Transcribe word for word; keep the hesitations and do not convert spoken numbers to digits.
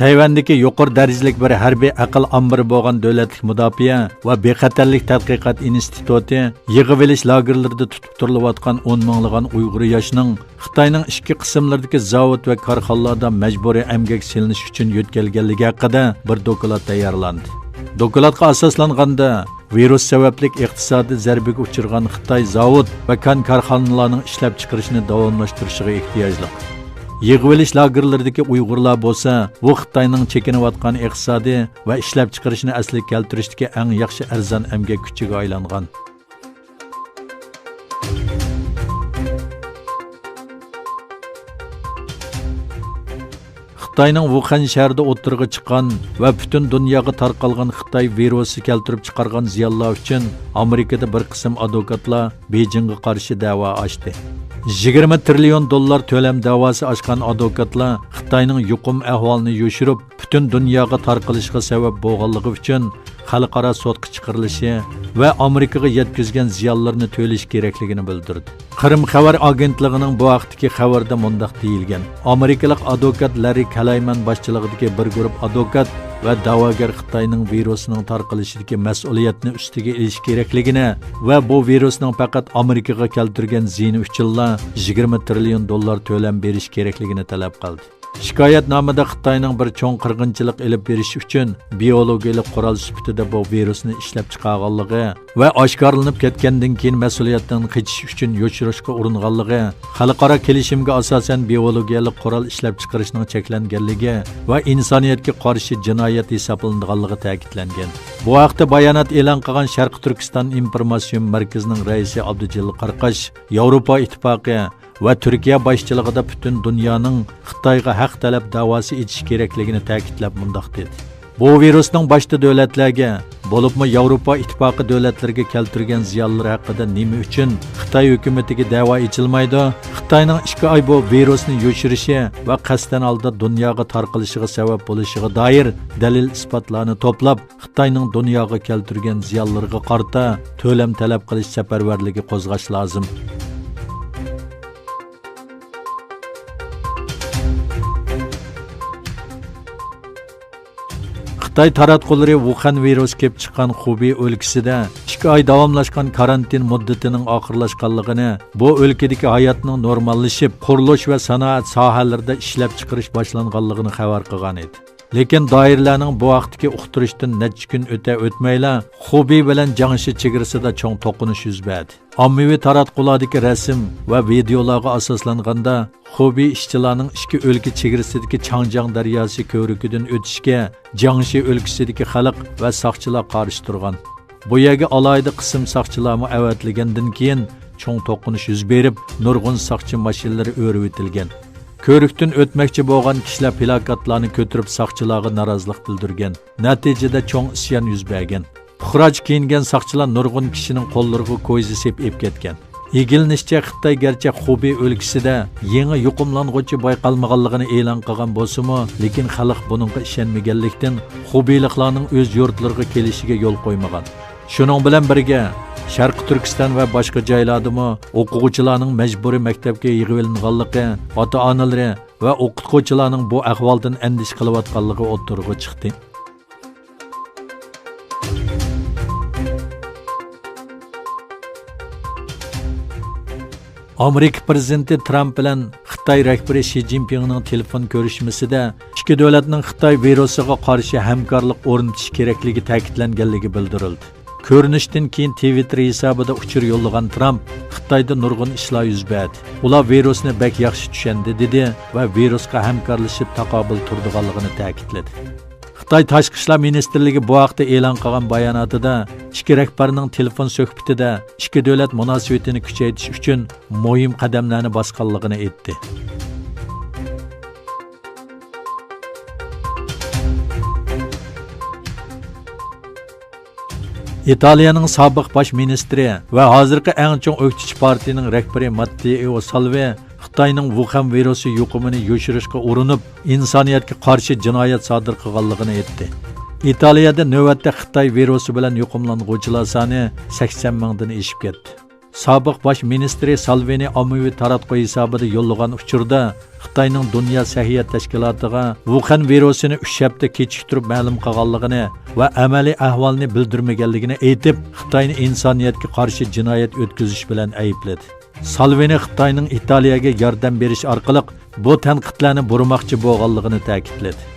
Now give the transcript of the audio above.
تەيۋەندىكى يۇقىرى دەرىجىلىك بىر ھەربىي ئەقىل ئامبىرى بولغان دۆلەتلىك مۇداپىئە ۋە بىخەتەرلىك تەتقىقات ئىنستىتۇتى يىغىۋېلىش لاگېرلىرىدا تۇتۇپ تۇرۇلۇۋاتقان ئون مىڭلىغان ئۇيغۇر ياشنىڭ خىتاينىڭ ئىچكى قىسىملىرىدىكى زاۋۇت ۋە كارخانىلاردا مەجبۇرىي ئەمگەك سېلىنىش ئۈچۈن يۆتكەلگەنلىكى ھەققىدە بىر دوكلات تەييارلاندى. دوكلاتقا ئاساسلانغاندا، ۋىرۇس سەۋەبلىك ئىقتىسادىي زەربىگە ئۇچرىغان خىتاي زاۋۇت ۋە كان كارخانىلارنىڭ ئىشلەپچىقىرىشىنى داۋاملاشتۇرۇشىغا ئېھتىياجلىق. يىغىۋېلىش لاگېرلىرىدىكى ئۇيغۇرلار بولسا، بۇ خىتاينىڭ چېكىنىۋاتقان ئىقتىسادى ۋە ئىشلەپچىقىرىشنى ئەسلىگە كەلتۈرۈشتىكى ئەڭ ياخشى ئەرزان ئەمگەك كۈچىگە ئايلانغان. خىتاينىڭ ۋۇخەن شەھىرىدە ئوتتۇرىغا چىققان ۋە پۈتۈن دۇنياغا تارقالغان خىتاي ۋىرۇسى كەلتۈرۈپ چىقارغان زىيانلار ئۈچۈن ئامېرىكىدا بىر قىسىم ئادۋوكاتلار بېيجىڭغا قارشى دەۋا ئاچتى. يىگىرمە تىرىليون دوللار تۆلەم دەۋاسى ئاچقان ئادۋوكاتلار خىتاينىڭ يۇقۇم ئەھۋالىنى يوشۇرۇپ، پۈتۈن دۇنياغا تارقىلىشىغا سەۋەب بولغانلىقى ئۈچۈن خەلقئارا سوتقا چىقىرىلىشى ۋە ئامېرىكىغا يەتكۈزگەن زىيانلىرىنى تۆلىشى كېرەكلىكىنى بىلدۈردى. قىرىم خەۋەر ئاگېنتلىقىنىڭ بۇ ھەقتىكى خەۋىرىدە مۇنداق دېيىلگەن: ئامېرىكىلىق ئادۋوكات لەررى كەلايمەن باشچىلىقىدىكى بىر گۇرۇپ ئادۋوكات ۋە دەۋاگەر خىتاينىڭ ۋىرۇسىنىڭ تارقىلىشىدىكى مەسئۇلىيەتنى ئۈستىگە ئېلىش كېرەكلىكىنى ۋە بۇ ۋىرۇسنىڭ پەقەت ئامېرىكىغا كەلتۈرگەن زىيىنى ئۈچۈنلا يىگىرمە تىرىليون دوللار تۆلەم بېرىش كېرەكلىكىنى تەلەپ قىلدى. شىكايەتنامىدە خىتاينىڭ بىر چوڭ قىرغىنچىلىق ئېلىپ بېرىش ئۈچۈن بىيولوگىيەلىك قورال سۈپىتىدە بۇ ۋىرۇسنى ئىشلەپچىقارغانلىقى ۋە ئاشكارىلىنىپ كەتكەندىن كېيىن مەسئۇلىيەتتىن قېچىش ئۈچۈن يوشۇرۇشقا ئۇرۇنغانلىقى، خەلقئارا كېلىشىمگە ئاساسەن بىيولوگىيەلىك قورال ئىشلەپچىقىرىشنىڭ چەكلەنگەنلىكى ۋە ئىنسانىيەتكە قارشى جىنايەت ھېسابلىنىدىغانلىقى تەكىتلەنگەن. بۇ ھەقتە بايانات ئېلان قىلغان شەرقىي تۈركىستان ئىنفورماتسىيون مەركىزىنىڭ رەئىسى ئابدۇجېلىل قاراقاش ياۋروپا ئىتتىپاقى ۋە تۈركىيە باشچىلىقىدا پۈتۈن دۇنيانىڭ خىتايغا ھەق تەلەپ دەۋاسى ئېچىش كېرەكلىكىنى تەكىتلەپ مۇنداق دېدى: بۇ ۋىرۇسنىڭ باشتا دۆلەتلەرگە، بولۇپمۇ ياۋروپا ئىتتىپاقى دۆلەتلىرىگە كەلتۈرگەن زىيانلىرى ھەققىدە نېمە ئۈچۈن خىتاي ھۆكۈمىتىگە دەۋا ئېچىلمايدۇ؟ خىتاينىڭ ئىككى ئاي بۇ ۋىرۇسنى يوشۇرۇشى ۋە قەستەن ھالدا دۇنياغا تارقىلىشىغا سەۋەب بولۇشىغا دائىر دەلىل-ئىسپاتلارنى توپلاپ، خىتاينىڭ دۇنياغا كەلتۈرگەن زىيانلىرىغا قارىتا تۆلەم تەلەپ قىلىش سەپەرۋەرلىكى قوزغاش لازىم. خىتاي تاراتقۇلىرى ۋۇخەن ۋىرۇسى كېلىپ چىققان خۇبېي ئۆلكىسىدە ئىككى ئاي داۋاملاشقان كارانتىن مۇددىتىنىڭ ئاخىرلاشقانلىقىنى، بۇ ئۆلكىدىكى ھاياتنىڭ نورماللىشىپ، قۇرۇلۇش ۋە سانائەت ساھەلىرىدە ئىشلەپچىقىرىش باشلانغانلىقىنى خەۋەر قىلغان ئىدى. لېكىن دائىرىلەرنىڭ بۇ ھەقتىكى ئۇقتۇرۇشتىن نەچچە كۈن ئۆتە-ئۆتمەيلا، خۇبېي بىلەن جياڭشى چېگرىسىدا چوڭ توقۇنۇش يۈز بەردى. ئاممىۋى تاراتقۇلاردىكى رەسىم ۋە ۋىدېئولارغا ئاساسلانغاندا، خۇبېي ئىشچىلارنىڭ ئىككى ئۆلكە چېگرىسىدىكى چاڭجياڭ دەرياسى كۆۋرۈكىدىن ئۆتۈشىگە جياڭشى ئۆلكىسىدىكى خەلق ۋە ساقچىلار قارشى تۇرغان. بۇ يەرگە ئالاھىدە قىسىم ساقچىلارمۇ ئەۋەتىلگەندىن كېيىن، چوڭ توقۇنۇش يۈز بېرىپ، نۇرغۇن ساقچى ماشىنىلىرى ئۆرۈۋېتىلگەن. كۆۋرۈكتىن ئۆتمەكچى بولغان كىشىلەر پىلاكاتلارنى كۆتۈرۈپ، ساقچىلارغا نارازىلىق بىلدۈرگەن. نەتىجىدە چوڭ ئىسيان يۈز بەرگەن. پۇقراچە كىيىنگەن ساقچىلار نۇرغۇن كىشىنىڭ قوللىرىغا كويزا سېپىپ ئېلىپ كەتكەن. ئىگىلىنىشىچە، خىتاي گەرچە خۇبېي ئۆلكىسىدە يېڭى يۇقۇملانغۇچى بايقالمىغانلىقىنى ئېلان قىلغان بولسىمۇ، لېكىن خەلق بۇنىڭغا ئىشەنمىگەنلىكتىن، خۇبېيلىقلارنىڭ ئۆز يۇرتلىرىغا كېلىشىگە يول قويمىغان. شۇنىڭ بىلەن بىرگە، شەرقىي تۈركىستان ۋە باشقا جايلاردىمۇ ئوقۇغۇچىلارنىڭ مەجبۇرىي مەكتەپكە يىغىۋېلىنغانلىقى، ئاتا-ئانىلىرى ۋە ئوقۇتقۇچىلارنىڭ بۇ ئەھۋالدىن ئەندىشە قىلىۋاتقانلىقى ئوتتۇرىغا چىقتى. ئامېرىكا پىرېزىدېنتى ترامپ بىلەن خىتاي رەھبىرى شى جىنپىڭنىڭ تېلېفون كۆرۈشمىسىدە ئىككى دۆلەتنىڭ خىتاي ۋىرۇسىغا قارشى ھەمكارلىق ئورنىتىش كېرەكلىكى تەكىتلەنگەنلىكى بىلدۈرۈلدى. كۆرۈنۈشتىن كېيىن تىۋىتتېر ھېسابىدا ئۇچۇر يوللىغان ترامپ، خىتايدا نۇرغۇن ئىشلار يۈز بەردى. ئۇلار ۋىرۇسنى بەك ياخشى چۈشەندى، دېدى ۋە ۋىرۇسقا ھەمكارلىشىپ تاقابىل تۇرىدىغانلىقىنى تەكىتلىدى. خىتاي تاشقى ئىشلار مىنىستىرلىكى بۇ ھەقتە ئېلان قىلغان باياناتىدا، ئىككى رەھبەرنىڭ تېلېفون سۆھبىتىدە ئىككى دۆلەت مۇناسىۋىتىنى كۈچەيتىش ئۈچۈن مۇھىم قەدەملەرنى باسقانلىقىنى ئېيتتى. ئىتالىيەنىڭ سابىق باش مىنىستىرى ۋە ھازىرقى ئەڭ چوڭ ئۆكتىچى پارتىيىنىڭ رەھبىرى ماتتېئو سالۋى خىتاينىڭ ۋۇخەن ۋىرۇسى يۇقۇمىنى يوشۇرۇشقا ئۇرۇنۇپ، ئىنسانىيەتكە قارشى جىنايەت سادىر قىلغانلىقىنى ئېيتتى. ئىتالىيەدە نۆۋەتتە خىتاي ۋىرۇسى بىلەن يۇقۇملانغۇچىلار سانى سەكسەن مىڭدىن ئېشىپ كەتتى. سابىق باش مىنىستىرى سالۋىنى ئاممىۋى تاراتقۇ ھېسابىدا يوللىغان ئۇچۇردا خىتاينىڭ دۇنيا سەھىيە تەشكىلاتىغا ۋۇخەن ۋىرۇسىنى ئۈچ ھەپتە كېچىكتۈرۈپ مەلۇم قىلغانلىقىنى ۋە ئەمەلىي ئەھۋالنى بىلدۈرمىگەنلىكىنى ئېيتىپ، خىتاينى ئىنسانىيەتكە قارشى جىنايەت ئۆتكۈزۈش بىلەن ئەيىبلىدى. سالۋىنى خىتاينىڭ ئىتالىيەگە ياردەم بېرىش ئارقىلىق بۇ تەنقىدلەرنى بۇرىماقچى بولغانلىقىنى تەكىتلىدى.